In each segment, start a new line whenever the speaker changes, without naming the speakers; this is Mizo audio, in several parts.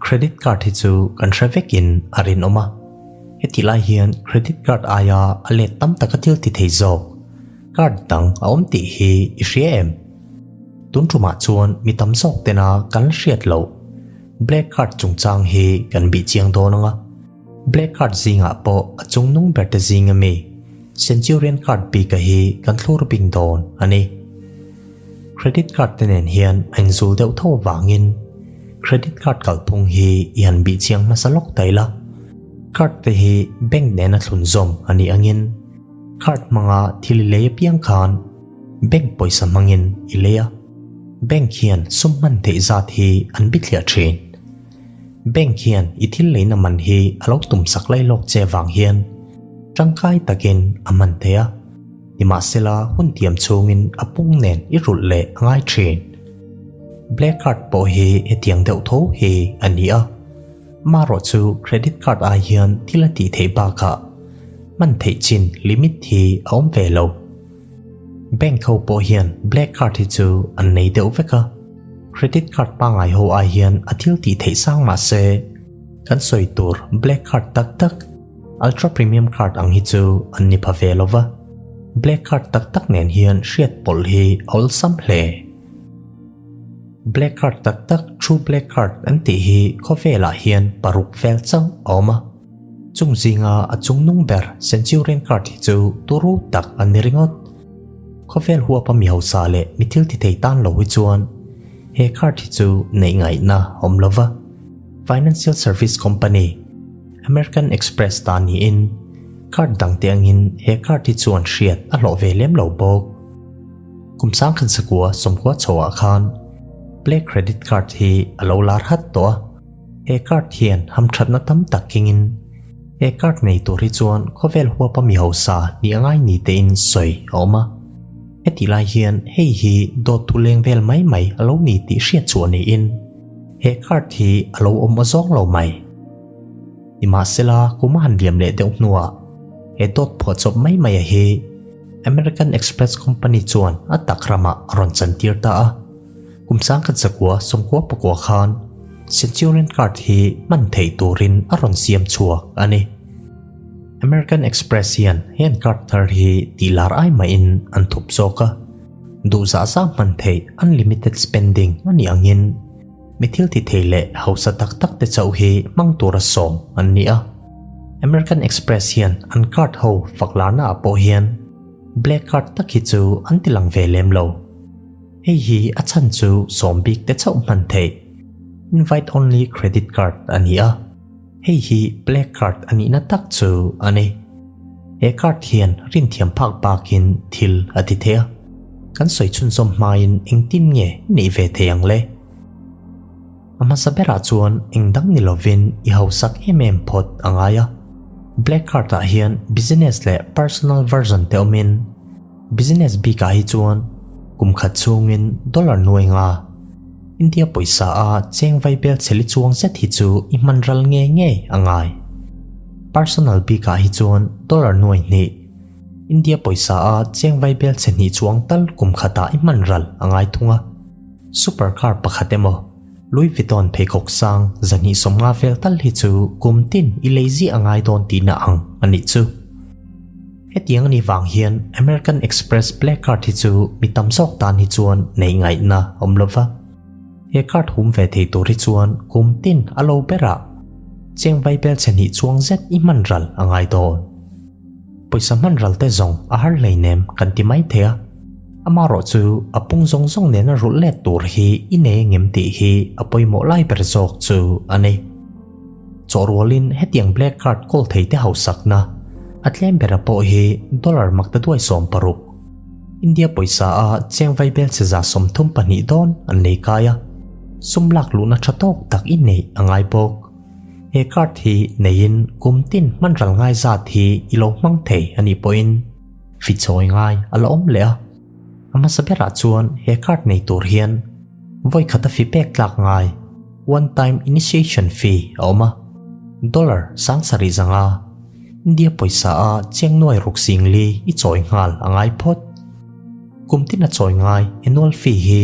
Credit card hi chu kan hre vekin a rinawm a, hetih lai hian credit card aia a let tam taka thil ti thei zawk card dang a awm tih hi i hria em? Tun tumah chuan mi tam zawk tena kan la hriat loh black card chungchang hi kan bih chiang dawn ang a, black card zingah pawh a chungnung ber te zinga mi Centurion card bika hi kan thlur bing dawn a ni. Credit card te nen hian a inzul deuh tho avangin credit card kalphung hi i han bih chiang hmasa lawk ta ila. Card te hi bank nena thlunzawm a nih angin card hmanga thil i lei apiang khan bank pawisa hmangin i lei a, bank hian sum hman theih zat hi an bithliah thin. Bank hian i thil leina man hi a lo tumsak lai lawk che avang hian tangkai takin a hman thei a. Nimahsela hun tiam chhungin a pung nen i rulh leh a ngai thin. Black card pawh hi hetiang deuh tho hi a ni a, marawh chu credit card ai hian thil a tih theih bakah hman theih chin limit hi a awm ve lo. Bank ho pawh hian black card hi chu an nei deuh vek a, credit card pangngai ho ai hian a thil tih theih sang mahse kan sawi tur black card tak tak Ultra Premium Card ang hi chu an ni pha ve lo va, Black Card tak tak nen hian hriat pawlh hi a awlsam hle. Black Card tak tak True Black Card an tih hi khawvelah hian paruk vel chauh a awm a, chung zinga a chungnung ber Centurion Card hi chu turu tak an ni ringawt. Khawvel huapa mi hausa leh mi thil ti thei tan lo hi chuan he card hi chu neih ngaihna a awm lo va, Financial Service Company, American Express ta niin card dang te angin he card hi chuan hriat a hlawh ve lem lo bawk. Kum sangkhat zakua sawmkua chhoah khan Play Credit Card hi a lo lar hat tawh a, he card hian hamthatna tam tak kengin he card nei tur hi chuan khawvel huapa mi hausa ni a ngai ni tein sawi a awm a. Hetih lai hian hei hi dawt thu leng vel mai mai a lo ni tih hriat chhuah niin he card hi a lo awm awzawng lo mai. Nimahsela kum a han liam leh deuh hnuah he dawt phuahchawp mai mai a hi American Express Company chuan a tak ramah a rawn chantir ta a. Kum sangkhat zakua sawmkua pakua khan Centurion Card hi hman theih turin a rawn siam chhuak a ni. American Express hian heng card thar hi tih lar ai mahin an thup zawk a, duh zah zah hman theih unlimited spending a nih angin Mi thil ti thei leh hausa tak tak te chauh hi hmang tura sawm an ni a. American Express hian an card ho fak larna ah pawh hian black card tak hi chu an ti lang ve lem lo. Hei hi a chhan chu sawm bik te chauh hman theih invite only credit card a ni a. Hei hi black card a nihna tak chu a ni. He card hian rinthiam phak bakin thil a ti thei a. Kan sawi chhunzawm hmain engtin nge neih ve thei ang le? A hmasa berah chuan eng dang ni lovin i hausak em em phawt a ngai a. Black card ah hian business leh personal version te awmin business bikah hi chuan kum khat chhungin dollar nuai nga India pawisa a cheng vai bel chheli chuang zet hi chu i hman ral ngei ngei a ngai. Personal bikah hi chuan dollar nuai hnih India pawisa a cheng vai bel chhe hnih chuang tal kum khatah i hman ral a ngai thung a. Super car pakhat emaw, Louis Vuitton pheikhawk sang zahnih sawmnga vel tal hi chu kum tin i lei ziah a ngai dawn tihna ang a nih chu. Hetiang a nih vang hian American Express Black Card hi chu mi tam zawk tan hi chuan neih ngaihna a awm lova. He card hum ve thei tur hi chuan kum tin a lo berah cheng vaibel chhe hnih chuang zet i hman ral a ngai dawn. Pawisa hman ral te zawng a har hleinem kan ti mai thei a, amarawh chu a pung zawng zawng nena rulh let tur hi i nei engem tih hi a pawimawh lai ber zawk chu a ni. Chawhrualin hetiang black card kawl thei te hausakna a tlem bera pawh hi dollar makta duai 60, India pawisa a cheng vaibel che 32 dawn an nei kai a, sum lak luhna tha tawk tak i neih a ngai bawk. He card hi neiin kum tin hman ral ngai zat hi i lo hmang thei a nih pawhin fichawi ngai a la awm leh a. A hmasa berah chuan he card nei tur hian vawi khata fi pek tlak ngai, one time initiation fee, a awm a, dollar 7000 zanga India pawisa a cheng nuai ruk sing li i chawi nghal a ngai phawt. Kum tin a chawi ngai annual fee hi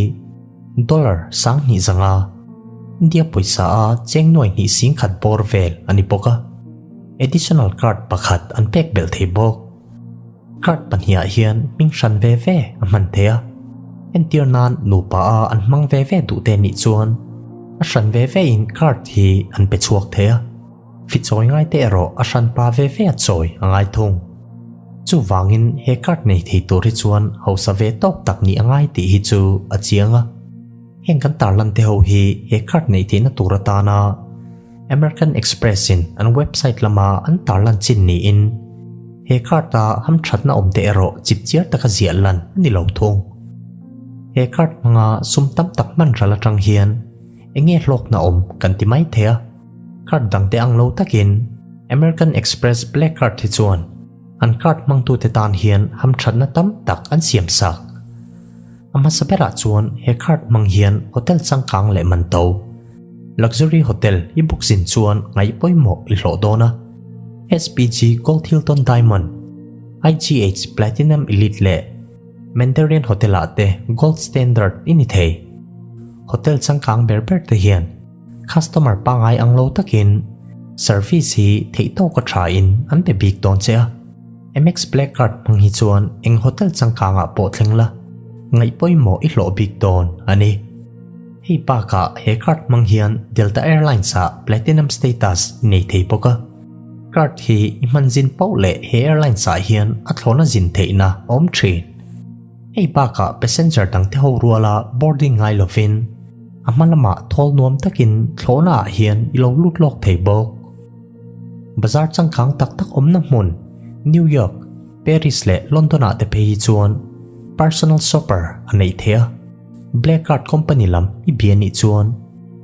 dollar 2000 zanga. India pawisa a cheng nuai hnih sing khat bawr vel a ni bawk a. Additional card pakhat an pek belh thei bawk. Card pahnihah hian hming hran ve ve a hman thei a. Entir nan nupa a an hmang ve ve duh te nih chuan a hran ve ve in card hi an pe chhuak thei a. Fi chawi ngai te erawh a hran pa ve ve a chawi a ngai thung. Chuvangin he card nei thei tur hi chuan hausa ve tawk tak nih a ngai tih hi chu a chiang a. Heng kan tarlan te ho hi he card neih theihna tur atana American Express in an website lama an tarlan chin niin he card a hamthatna awm te erawh chipchiar taka ziah lan a ni lo thung. He card hmanga sum tam tak hman ral atang hian enge hlawkna awm kan ti mai thei a. Card dangte ang lo takin American Express Black Card hi chuan an card hmangtute tan hian hamthatna tam tak an siam sak. A hmasa berah chuan he card hmang hian hotel changkang leh man to, luxury hotel i book zin chuan ngaih pawimawh i hlawh dawn a. SPG Gold Hilton Diamond, IGH Platinum Elite leh Mandarin Hotel ah te Gold Standard i ni thei. Hotel changkang ber ber te hian Customer pangngai ang lo takin service hi theih tawk a tha in an pe bik dawn che a. Amex Black Card hmang hi chuan eng hotel changkangah pawh thleng la, ngaih pawimawh i hlawh bik dawn a ni. Hei bakah he card hmang hian Delta Airlines ah Platinum status i nei thei bawk a. Card hi i hman zin poh leh he airlines ah hian a thlawna zin theihna a awm thin. Hei bakah passenger dangte ho ruala boarding ngai lovin a hma lamah thawl nuam takin thlawhna ah hian i lo lut lawk thei bawk. Bazar changkang tak tak awmna hmun New York, Paris leh London ah te phei hi chuan personal shopper a neih theih a. Black Card company lam i bia nih chuan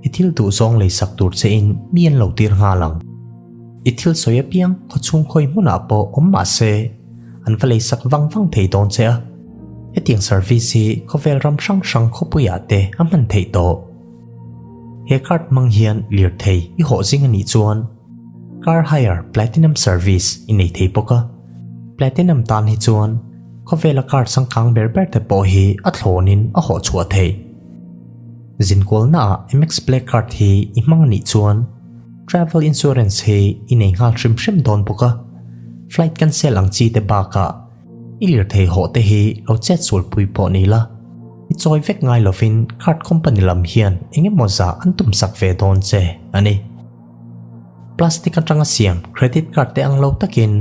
i thil duh zawng lei sak tur che in mi an lo tir nghal ang. I thil sawi apiang khawchhung khawi hmunah pawh awm mah se an va lei sak vang vang thei dawn che a. Hetiang service hi khawvel ram hrang hrang khawpuiah te a hman theih tawh. He card hmang hian lirthei i hawh zing a nih chuan Car Hire Platinum Service i nei thei bawk a. Platinum tan hi chuan khawvela car changkang ber ber te pawh hi a thlawnin a hawh chhuah theih. Zinkualnaah Amex Black Card hi i hmang a nih chuan Travel Insurance hi i nei nghal hrim hrim dawn bawk a. Flight cancel ang chi te bakah I lirthei hawh te hi lo chet sulpui pawh ni la, i chawi vek ngai lovin card company lam hian eng emaw zah an tum sak ve dawn che a ni. Plastic atanga siam credit card te ang lo takin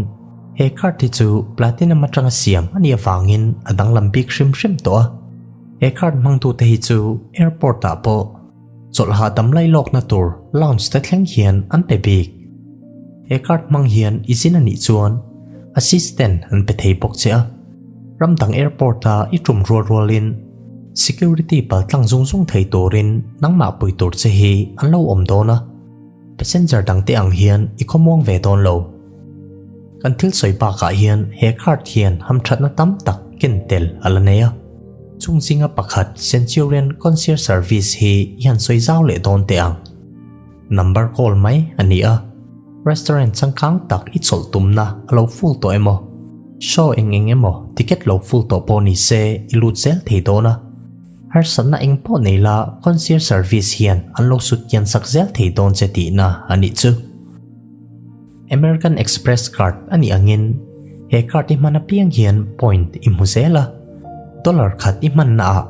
he card hi chu platinum atanga siam a nih avangin a danglam bik hrim hrim tawh a. He card hmangtute hi chu airport ah pawh Chawlh hahdam lai lawkna tur lounge te thleng hian an pe bik. He card hmang hian i zin a nih chuan assistant an pe thei bawk che a. Ram dang airport a i tum rual rualin security pal tlang zung zung thei turin nangmah pui tur che hi an lo awm dawn a. Passenger dang te ang hian i khawmuang ve dawn lo. Kan thil sawi bakah hian he card hian hamthatna tam tak ken tel a la nei a. Chung zinga pakhat Centurion Concierge Service hi i han sawi zau leh dawn teh ang. Number call mai a ni a, restaurant changkang tak i chawlh tumna a lo full tawh emaw, show eng eng emaw ticket lo full tawh pawh ni se i lut zel thei dawn a. Harsatna eng pawh nei la Concierge Service hian an lo sut kian sak zel thei dawn che tihna a nih chu. American Express card a nih angin he card i hman apiang hian point i hmu zel a, dollar khat i hmannaah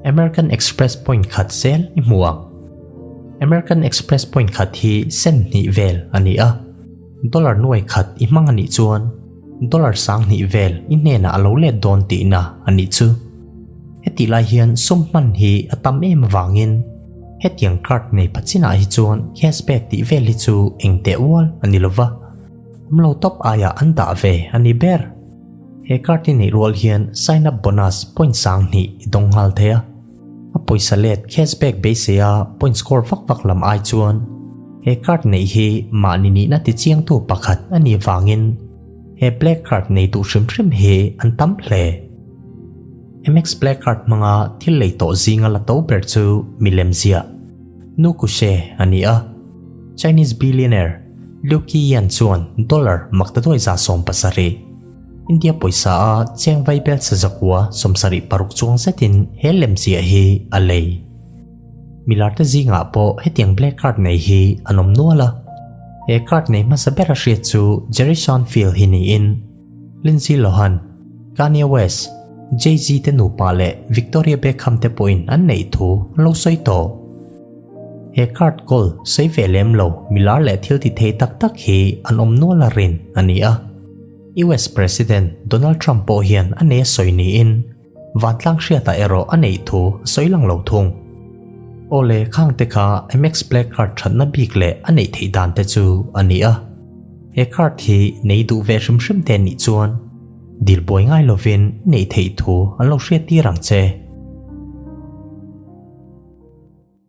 American Express point khat zel i hmu ang. American Express point khat hi cent hnih vel a ni a, dollar nuai khat i hmang a nih chuan dollar sang hnih vel i hnenah a lo let dawn tihna a nih chu. Hetih lai hian sum hman hi a tam em avangin Hetiang card nei pha chinah hi chuan cashback tih vel hi chu eng teh ual a ni lova, awm lo tawp aiah an dah ve a ni ber. He card hi neih rual hian sign up bonus point sang hnih i dawng nghal thei a. A pawisa let cashback beiseia point score vak vak lam ai chuan he card neih hi mahni nihna tichiangtu pakhat a nih vangin he black card nei duh hrim hrim hi an tam hle. Amex Black Card hmanga thil lei tawh zinga la to ber chu milem ziah Nu Kushe a ni a. Chinese billionaire Liu Qiyan chuan dollar maktaduai 70, India pawisa a cheng vaibel sazakua 76 chuang zetin he lemziah hi a lei. Milarte zingah pawh hetiang black card nei hi an awm nual a. He card nei hmasa bera hriat chu Jerry Seinfeld hi niin Lindsay Lohan, Kanye West, Jay-Z te nupa leh Victoria Beckham te pawhin an neih thu an lo sawi tawh. He card kawl sawi ve lem lo milar leh thil ti thei tak tak hi an awm nual a rin a ni a. US President Donald Trump pawh hian a nei a sawi niin Vantlang hriatah erawh a neih thu a sawi lang lo thung. Awle khang te kha Amex Black Card thatna bik leh a neih theih dan te chu a ni a. He card hi nei duh ve hrim hrim te nih chuan dil buai ngai lovin i neih theih thu an lo hriat tir ang che.